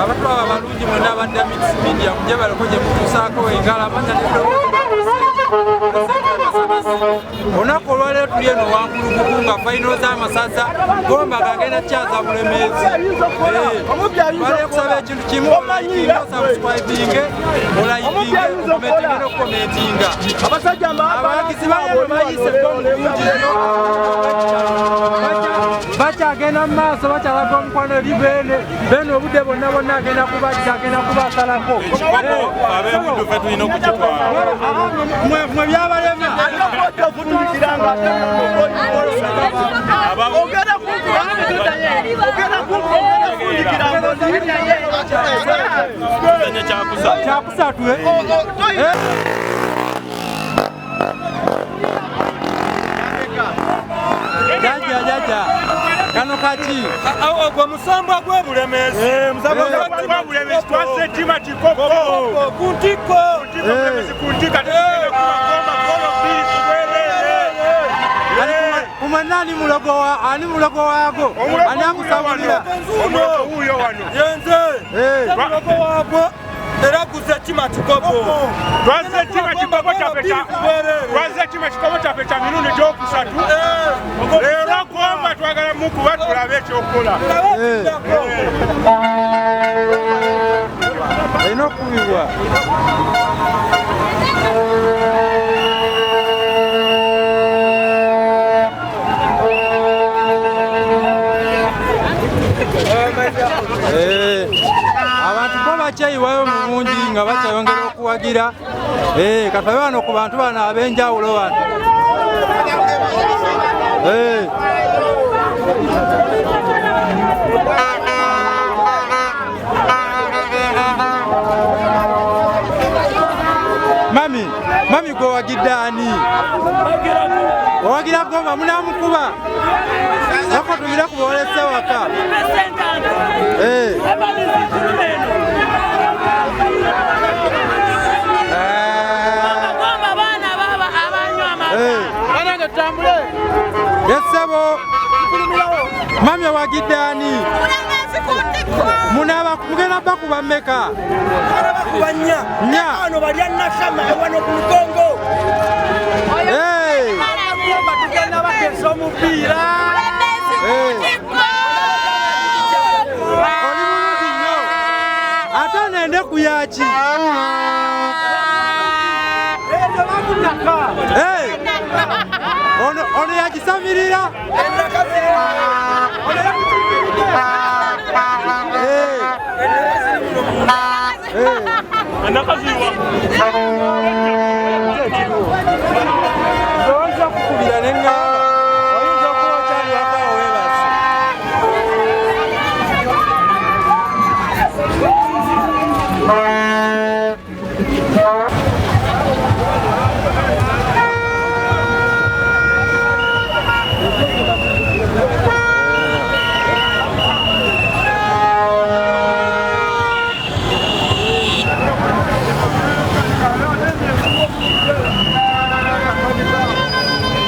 Abatulaba balungi mwena abadda Mix Media mujebaleko gye mutuusaako engalo amanya olunaku olwaleero tuli eno Wankulukuku nga fayino z'amasaza Gomba gagenda kukyaza Bulemeezi. Bale kusaba ekintu kimu, osubscribinge, olikinge, ocommentinge n'okucommentinga. Abawagizi bayo bayise bulungi nnyo, bakyagenda mu maaso, bakyalaga omukwano eri Beene. Beene obudde bwonna bwonna agenda kubajja, agenda kubasalako. Ab'ebuddu ffe tulina okukitwala. Mwe byabalema. Tuzanye kyakusatu. Kyakusatu. Jajja, jajja, kano kaki? Ogwo musambwa gw'Ebulemeezi. Bulemeezi twazze ettima kikoko ku ntikko. Bulemeezi ku ntikko, tugenda kuba Gomba golo 2 ku bwereere. Kumwenna ani mulogo wa ani mulogo waago? Ani akusabulira? Omulogo wuuyo wano. Yenze mulogo waagwo era guze kima kikopo. Twazze ettima kikopo kyaffe twazze ettima kikopo kyaffe kya mirundi gyokusatu. Leero Gomba twagala mukuba tulabe ekyokukola. Erina okukubibwa. Abantu bo bakyayiwayo mu bungi nga bakyayongera okuwagira. Katubabe wano ku bantu bano ab'enjawulo wano. Mami, mami, gwe wagidde ani? Owagira Gomba, munamukuba? Soko tubire ku boolese waka. Yesebo mami, owagidde ani? Munaba mugenda bakuba mmeka? Bakuba nnya. Nnya. Wano balya Nashama wano ku Lugongo. Tugenda bakesa omupiira. Oli bulungi nnyo. Ate nende ku yaki? Ono ono yagisamirira. Enakaziwa. Oyinza okukubira neŋŋamba oyinza okuba okyali waka weebase.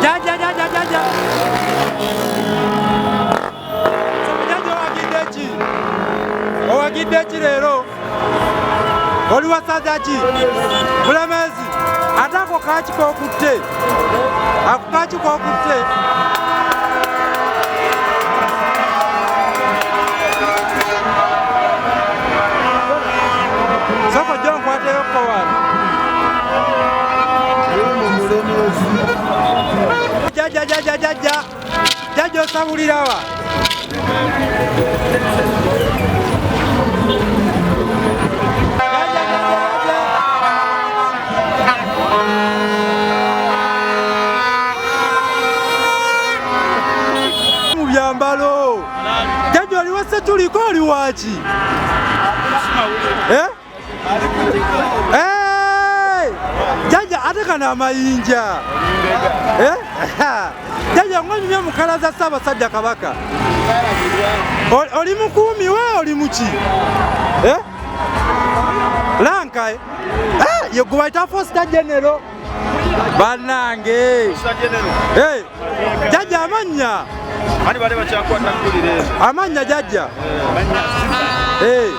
Jajja, jajja, jajja. Jajja, owagidde ki? Owagidde ki leero? Oli wasaza ki? Bulemeezi. Ate ako kaki kokutte? Ako kaki kokutte? Soko jjo nkwateyoko wano. Jajja, jajja, jajja. Jajja, osabulirawa? Jajja, jajja, jajja. Mu byambalo. Jajja, oli wa setuliko, oli waki? Eh? Hey! Jajja, ate kano amayinja. Eh? Jajja, ng'onyumye mu kala za Ssaabasajja Kabaka. Oli mukuumi we oli muki? Eh? Lanka, eh? Eh, ye gwe bayita Foster General. Bannange. Eh, jajja, amannya. Ani bali bakyakwata mpulire. Amannya, jajja. Eh.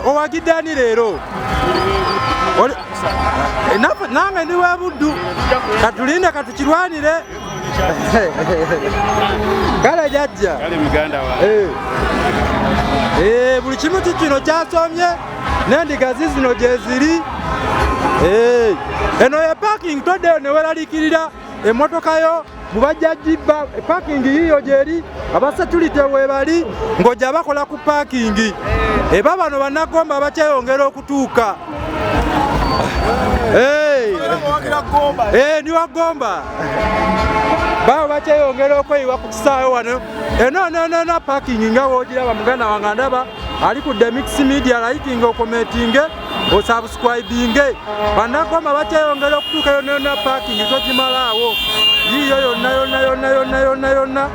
Owagidde ani leero? Nange ndi wa Buddu, katulinde katukirwanire. Kale jajja. Kale muganda wange. Buli kimu kino kyasomye n'endiga zino gye ziri. Eno ye parking, toddeyo ne weeraliikirira emmotoka yo mubajja gibba. Parking yiyo gyeri, abasecurity weebali ng'ojja bakola ku parking. Eba bano bannagomba bakyeyongera okutuuka. Ndi wa Gomba. Baabo bakyeyongera okweyiwa ku kisaawe wano. Eno no parking nga w'ogiraba muganda wange ndaba ali ku Demix Media, liking, okomentinge, osubscribinge. Bannagomba bakyeyongera okutuuka yonna yonna, parking togimalaawo. Yiiyo yonna yonna yonna yonna yonna yonna.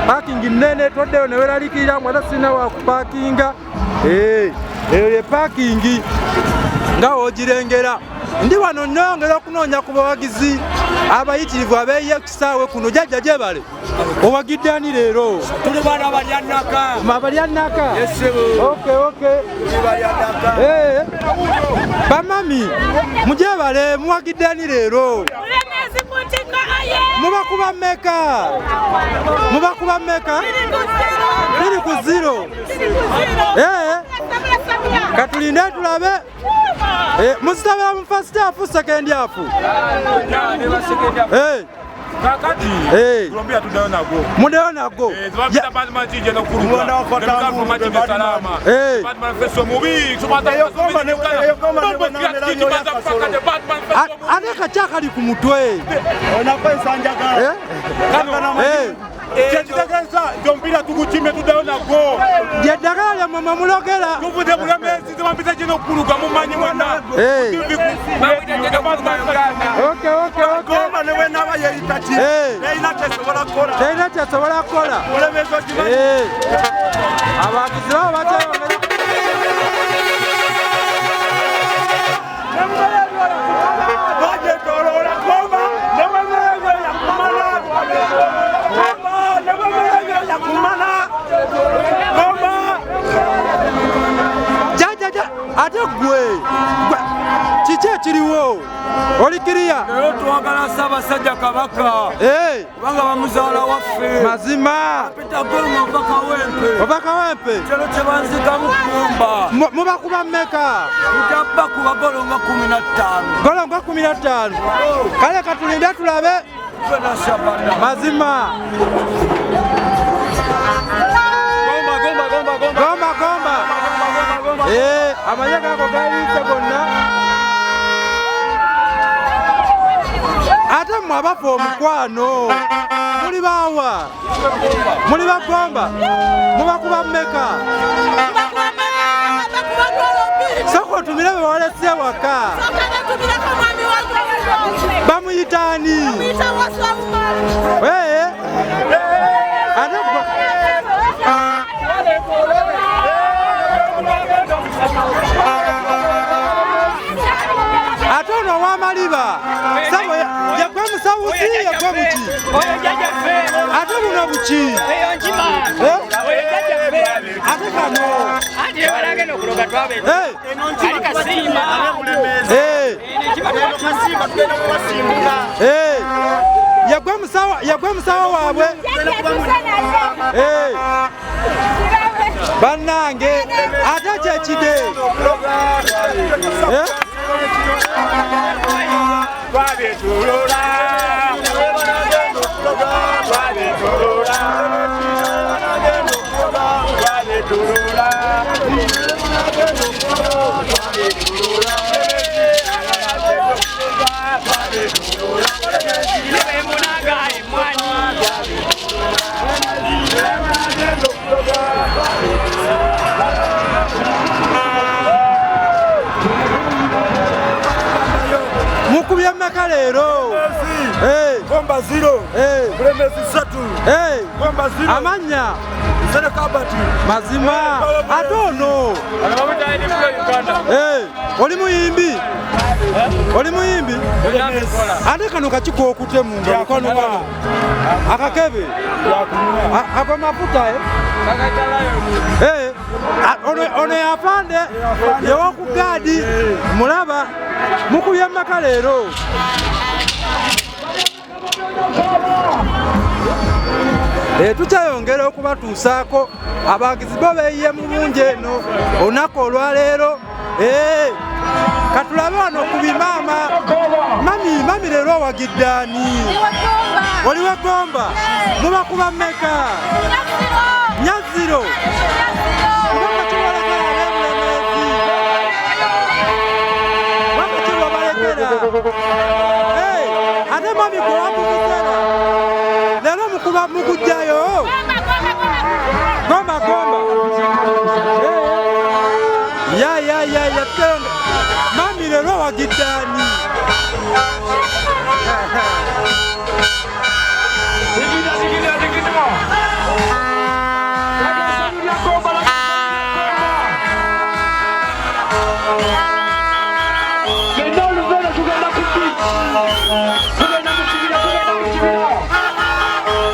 Parking nnene, toddeyo ne weeraliikirira mbu ate sirina wa kupaakinga. Eyo ye parking nga w'ogirengera. Ndi wano nnyongera okunoonya ku bawagizi abayitirivu abeeyiye ku kisaawe kuno. Jjajja gyebale, owagidde ani leero? Tuli bana Balyanaka. Abalyanaka? Yes. Okay. Tuli Balyanaka. Bamami mugyebale, muwagidde ani leero? Mubakuba mmeka? Mubakuba mmeka? 2-0. Katulinde tulabe. Muzitabira mu first half, second half? Kakati tulombera tuddayo nagwo. Muddayo nagwo. Ate kaki akali ku mutwe? Kyekitegeeza nti omupiira tugukimye, tuddayo nagwo. Lyeddagala lyammwe mwe mulogera. Tuvudde Bulemeezi, tebampiza gino okukuluga, mumanyi mwenna. Gomba ne bwenaaba yeeyita ki, terina kyesobola kukola. Terina kyesobola kukola. Bulemeezi okimanyi. Abawagizi babo bakyeyongera. Bagyetooloola Gomba ne bwemerezo yakumala. Gomba ne bwemerezo yakumala. Gomba. Jajja, ate ggwe kiki ekiriwo? Oli kiriya? Leero twagala Ssaabasajja Kabaka kubanga bamuzaala waffe. Mazima. Peter Gomba ova Kawempe. Ova Kawempe. Kyero kye banzikamu Gomba. Mubakuba mmeka? Tujja golo nga 15. Golo nga 15. Kale katulinde tulabe. Mazima. Gomba, gomba, gomba, gomba. Gomba, gomba. Amanye gago gayiise gonna. Ate mmwe abafa omukwano muli baawa? Muli bagomba? Mubakuba mmeka? Sooka otumire be bawalese ewaka. Bamuyita ani? Ate ate ono ow'amaliba sabo yegwe musawuzi, yegwe buki? Ate buno buki? Ate kano yegwe musawo waabwe. Bannange ate kyekide. Mukubye mmeka leero? Gomba 0. Bulemeezi 3. Gomba 0. Amannya? Nsereko Albert. Mazima. Ate ono? Oli muyimbi? Oli muyimbi? Ate kano kaki k'okutte mu ngalo kano kano? Akakebe? Ago mafuta? Ono yafande yewoku gaadi mulaba mukubye maka leero. Tukyayongera okubatuusaako abawagizi bo beeyiye mu bungi eno olunaku olwaleero. Katulabe wano ku bimaama. Mami, mami leero owagidde ani? Oli w'Eggomba? Mubakuba mmeka? Nyaziro. Kubanga kibalekera ab'Ebulemeezi. Kubanga kibabalekera. Ate mami gwe wabubuzera. Leero mukuba mugujjayo. Gomba gomba. Ya ya ya ya. Mami leero owagidde ani? Tugenda ku beach.